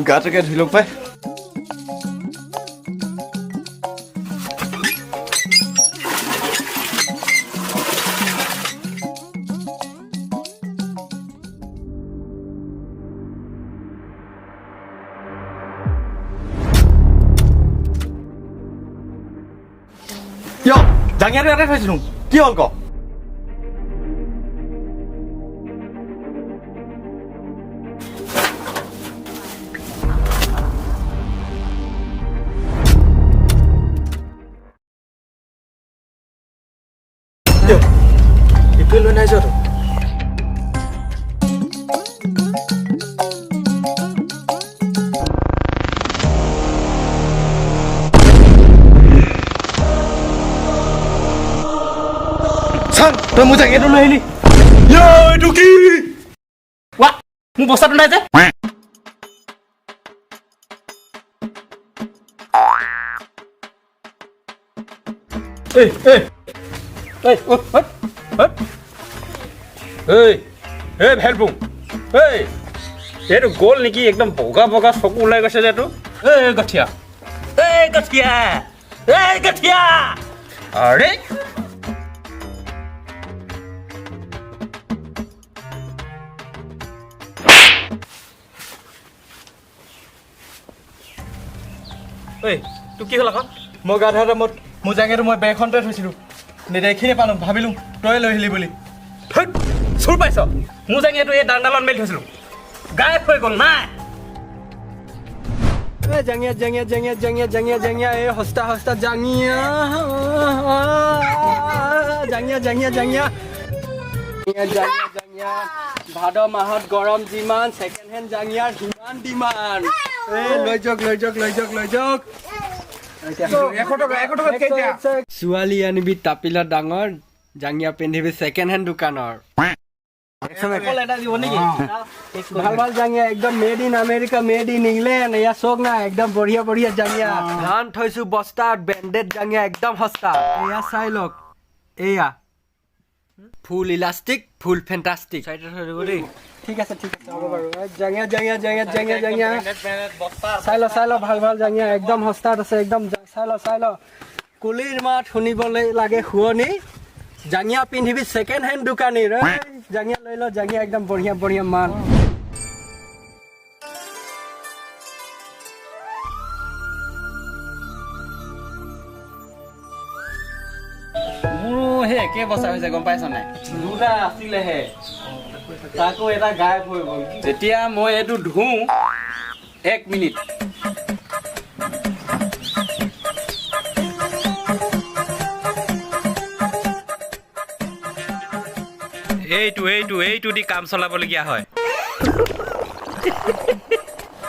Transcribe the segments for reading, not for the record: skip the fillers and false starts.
গাটোকে ধুই লওক পাই। কিয় জাঙিয়াটো ইয়াতে থৈছিলো, কি হ'ল ক? এইটোৱে লৈ নাই যোৱাটো। চাং, তই মোৰ জাঙিয়াটো লৈ আহিলি। এইটো কি? ৱা, মোৰ বস্তাটো নাই যে। এই এই এই, ঐ ঐ ঐ, এই এই ভেলপুং, এই এইটো গ'ল নেকি? একদম বগা বগা চকু ওলাই গৈছে যে এইটো। এই গঠীয়া, এই গঠীয়া, এই গঠীয়া, আৰে ঐ, তোৰ কি হ'ল আকৌ? মই গা ধোৱা টাইমত মোৰ জাঙিয়াটো মই বেগখনতে থৈছিলোঁ, নেদেখি নাপালোঁ, ভাবিলোঁ তই লৈ আহিলি বুলি। ধৈত, চোৰ পাইছ। মোৰ জাঙিয়াটো এই দাণ্ডালত মেলি থৈছিলোঁ, গায়ব হৈ গ'ল, নাই। জাঙিয়া জাঙিয়া জাঙিয়া জাঙিয়া জাঙিয়া জাঙিয়া, এই সস্তা সস্তা জাঙিয়া, জাঙিয়া জাঙিয়া জাঙিয়া জাঙিয়া জাঙিয়া। ভাদ মাহত গৰম যিমান, ছেকেণ্ড হেণ্ড জাঙিয়াৰ সিমান ডিমাণ্ড। এই লৈ যাওক, লৈ যাওক, লৈ যাওক, লৈ যাওক। 100 টকা, 100 টকা কেইটা? ছোৱালী আনিবি তাপিলা ডাঙৰ, জাঙিয়া পিন্ধিবি ছেকেণ্ড হেণ্ড দোকানৰ। ভাল ভাল জাঙিয়া, একদম made in America, made in England. এয়া চাওক না, একদম বঢ়িয়া বঢ়িয়া জাঙিয়া। ধান থৈছো বস্তাত, ব্ৰেণ্ডেড জাঙিয়া, একদম সস্তা। এয়া চাই লওক, এয়া ফুল ইলাষ্টিক, ফুল ফেণ্টাষ্টিক। দেই, ঠিক আছে, ঠিক আছে, হ'ব বাৰু। এই জাঙিয়া জাঙিয়া জাঙিয়া জাঙিয়া জাঙিয়া, চাই ল, চাই ল, ভাল ভাল জাঙিয়া, একদম সস্তাত আছে, একদম চাই ল, চাই ল। কুলিৰ মাত শুনিবলৈ লাগে শুৱনি, জাঙিয়া পিন্ধিবি ছেকেণ্ড হেণ্ড দোকানীৰ। এই জাঙিয়া লৈ ল, জাঙিয়া একদম বঢ়িয়া বঢ়িয়া মাল। মোৰো সেই একে অৱস্থা হৈছে, গম পাইছ নাই? দুটা আছিলেহে, তাকো এটা গায়ব হৈ গ'ল। যেতিয়া মই এইটো ধুওঁ, এক মিনিট। এইটো এইটো এইটো দি কাম চলাবলগীয়া হয়।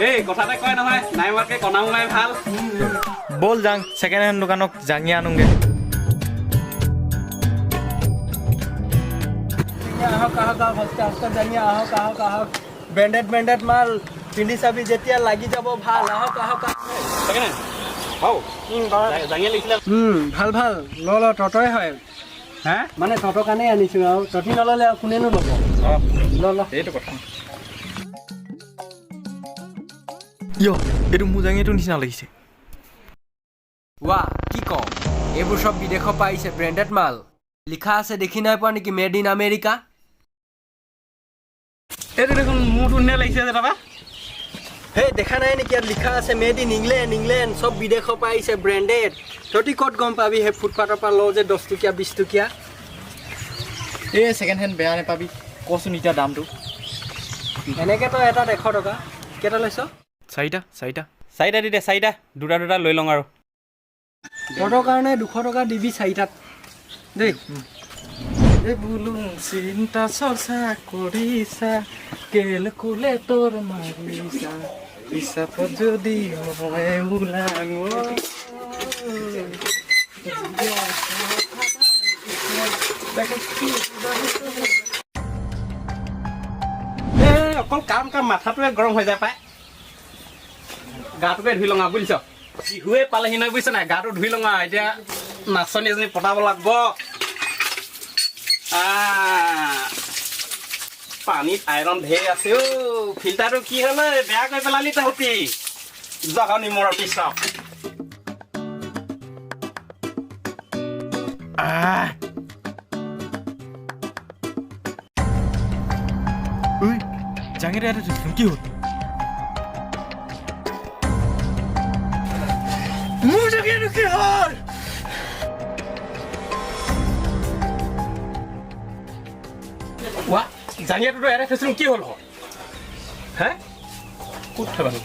এই কথা এটা কয় নহয়, নাই মোৱাতকৈ কণা মোমাই ভাল। ব'ল যাং, ছেকেণ্ড হেণ্ড দোকানক জাঙিয়া আনোগে। আহক আহক আহক, সস্তা সস্তা জাঙিয়া, আহক আহক আহক। ব্ৰেণ্ডেড ব্ৰেণ্ডেড মাল, পিন্ধি চাবি যেতিয়া লাগি যাব ভাল। আহক আহক আহক। হৌ, জাঙিয়া লাগিছিলে। ভাল ভাল, ল ল, তহঁতৰে হয়। হা। মানে তহঁতৰ কাৰণেই আনিছোঁ আৰু, তহঁতি নল'লে আৰু কোনেনো ল'ব? ল ল। সেইটো কথা। ইয়, এইটো মোৰ জাঙিয়াটো নিচিনা লাগিছে। ৱা, কি কওঁ, এইবোৰ চব বিদেশৰ পৰা আহিছে, ব্ৰেণ্ডেড মাল। লিখা আছে, দেখি নাই পোৱা নেকি, মেড ইন আমেৰিকা। এইটো দেখোন মোৰটো নিচিনা লাগিছে যে তাৰপা। হেই, দেখা নাই নেকি? ইয়াত লিখা আছে মেড ইন ইংলেণ্ড, ইংলেণ্ড। চব বিদেশৰ পৰা আহিছে, ব্ৰেণ্ডেড। তহঁতি ক'ত গম পাবি? সেই ফুটপাথৰ পৰা লওঁ যে 10 টকীয়া, 20 টকীয়া। এই ছেকেণ্ড হেণ্ড বেয়া নাপাবি, কচোন এতিয়া দামটো। এনেকৈ তই এটাত 100 টকা। কেইটা লৈছ? চাৰিটা, চাৰিটা। চাৰিটা দি দে, চাৰিটা। দুটা দুটা লৈ লওঁ আৰু। তহঁতৰ কাৰণে 200 টকা দিবি চাৰিটাত দেই। এই বোলো চিন্তা চৰ্চা কৰিছা, কেলকুলেটৰ মাৰিছা, হিচাপত যদি মই ওলাং। এই অকল কাম কাম, মাথাটোৱে গৰম হৈ যায় পাই। গাটোকে ধুই লওঁ আৰু, বুজিছ? বিহুৱে পালেহি নহয়, বুজিছ নাই? গাটো ধুই লওঁ আৰু, এতিয়া নাচনী এজনী পতাব লাগব। আহ। পানীত আইৰণ ঢেৰ আছে অ'। ফিল্টাৰটো কি হ'ল ঐ? বেয়া কৰি পেলালি তহঁতি জহনি মূৰৰ পিছত। ঐ, জাঙিয়াটো ইয়াতে থৈছিলো, কি হ'ল? মোৰ জাঙিয়াটো কি হ'ল? ৱা, জাঙিয়াটোতো ইয়াতে থৈছিলো, কি হ'ল হে? ক'ত থবানো?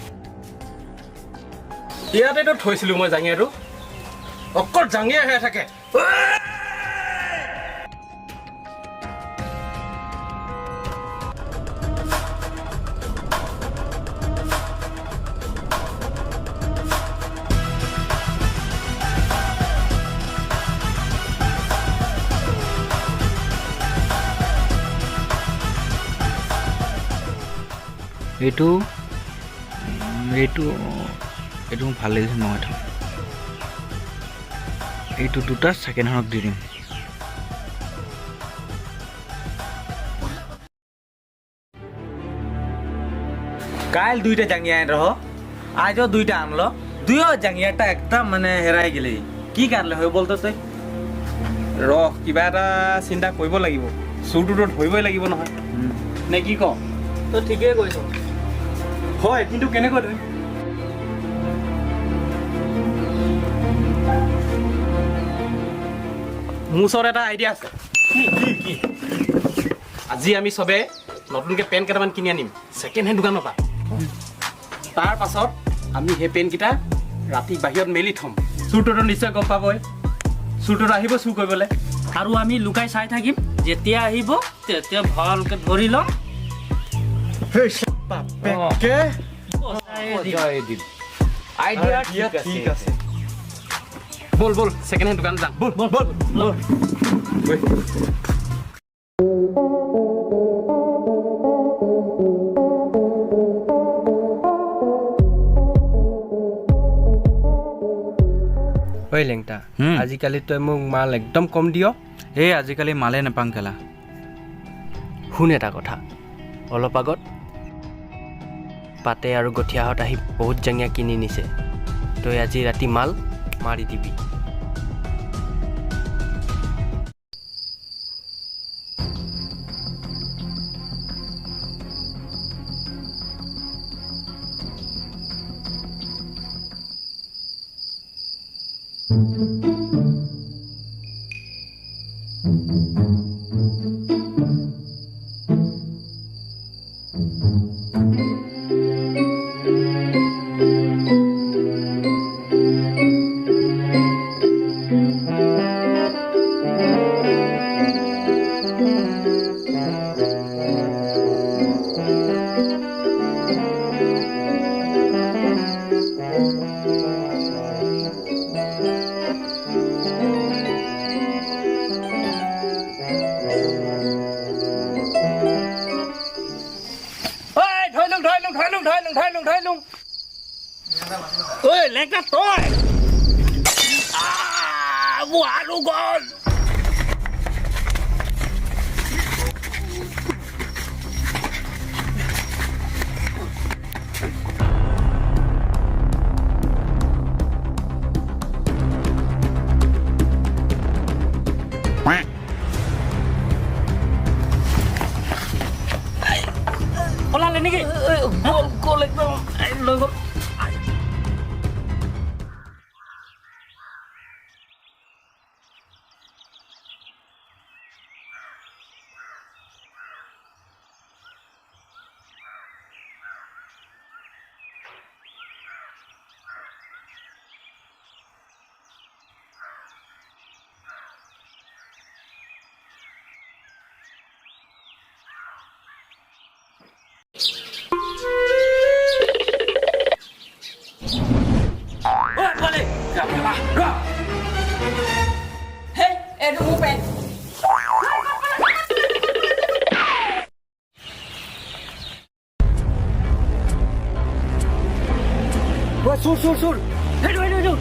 ইয়াতেতো থৈছিলো মই জাঙিয়াটো। অকল জাঙিয়া হৈ থাকে। এইটো এইটো এইটো মোক ভাল লাগিছে, মই থ'ম। এইটো দুটা ছেকেণ্ড হেণ্ডক দি দিম। কাল দুইটা জাঙ্গিয়া আন রহ, আজও দুইটা আনলো। দুইও জাঙ্গিয়াটা একদম মানে হেরাই গেলে। কি কারলে হয় বলতো তুই? ৰহ, কিবা এটা চিন্তা কৰিব লাগিব। চোৰটোতো ধৰিবই লাগিব নহয়, নে কি ক? তই ঠিকেই কৈছ। হয়, কিন্তু কেনেকৈ ধৰিম? মোৰ ওচৰত এটা আইডিয়া আছে। কি? আজি আমি চবে নতুনকৈ পেণ্ট কেইটামান কিনি আনিম ছেকেণ্ড হেণ্ড দোকানৰ পৰা। তাৰ পাছত আমি সেই পেণ্টকেইটা ৰাতি বাহিৰত মেলি থ'ম। চোৰটোতো নিশ্চয় গম পাবই। চোৰটোতো আহিব চুৰ কৰিবলৈ। আৰু আমি লুকাই চাই থাকিম, যেতিয়া আহিব তেতিয়া ভালকে ধৰি ল'ম। বাপেকে। বচাই দিম। আইডিয়া ঠিক আছে। ব'ল ব'ল, ছেকেণ্ড হেণ্ড দোকান যাম, ব'ল ব'ল ব'ল। ঐ লেংটা, আজিকালি তই মোক মাল একদম কম দিয়। এই আজিকালি মালে নাপাং কেলা। শুন এটা কথা, অলপ আগত পাতে আৰু গঠীয়াহঁত আহি বহুত জাঙিয়া কিনি নিছে। তই আজি ৰাতি মাল মাৰি দিবি। ঐ লেংটা, তই মোৰ আৰু গ'ল। ওলালে নেকি? গ'ল গ'ল, একদম লৈ গ'ল। এইটো মোৰ পেণ্ট। চুৰ চুৰ চুৰ! সেইটো সেইটো সেইটো।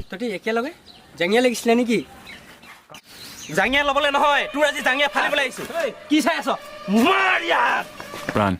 তহঁতি একেলগে জাঙিয়া লাগিছিলে নেকি? জাঙিয়া ল'বলৈ নহয়, তোৰ আজি জাঙিয়া ফালিবলৈ আহিছো। কি চাই আছ? মাৰ ইয়াত। Run.